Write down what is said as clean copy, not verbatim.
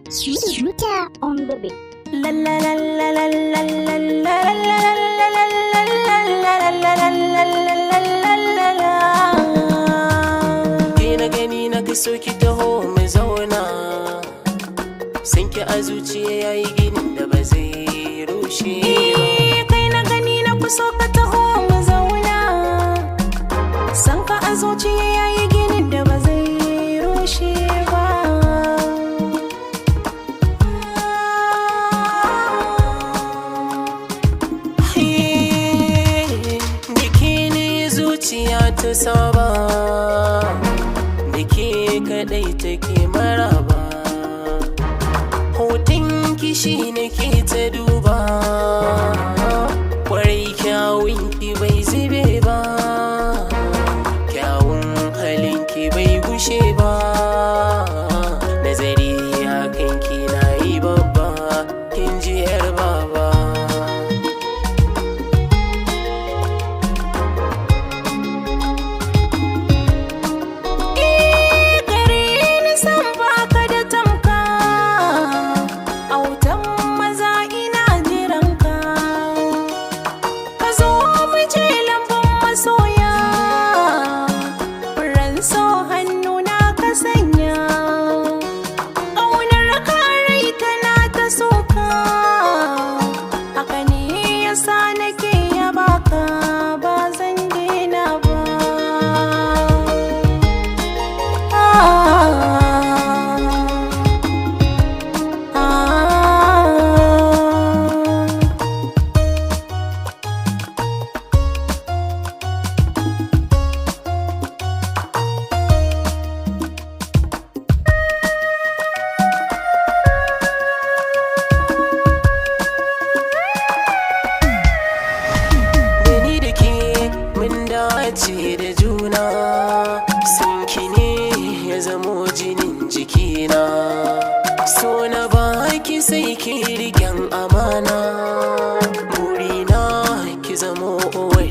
Shuta on the beat. La la la la la la la la la la la la la la la la la la. Ke na gani na so ki taho mu zauna. Sanki a zuciya yayi ginin da ba zai rushe ba. Eh, kai na gani na kuso ka taho mu zauna. San ka a zuciya yayi ginin da ba zai rushe ba. Da ke ne zuciya ta saba, da ke kaɗai take maraba. Hoton kishi nake ta duba, kwarai kyawun ki bai zube ba, kyawun halin ki bai gushe ba. Nazari akan ki na yi babba, kin ji yar baba. Eh, gare ni san baka da tamka. Autan maza, ina jiranka. Ka zo mu je lambun masoya. Furen so hannuna ka sanya. Ƙaunar ka rai tana ta soka. Haka ne yasa nake yaba ka, ba zan daina ba. Ah, ah. Da ni da ke mun dace da juna, sanki ne ya zamo jinin jikina. So na baki sai ki riƙen amana, burina ki zamo uwar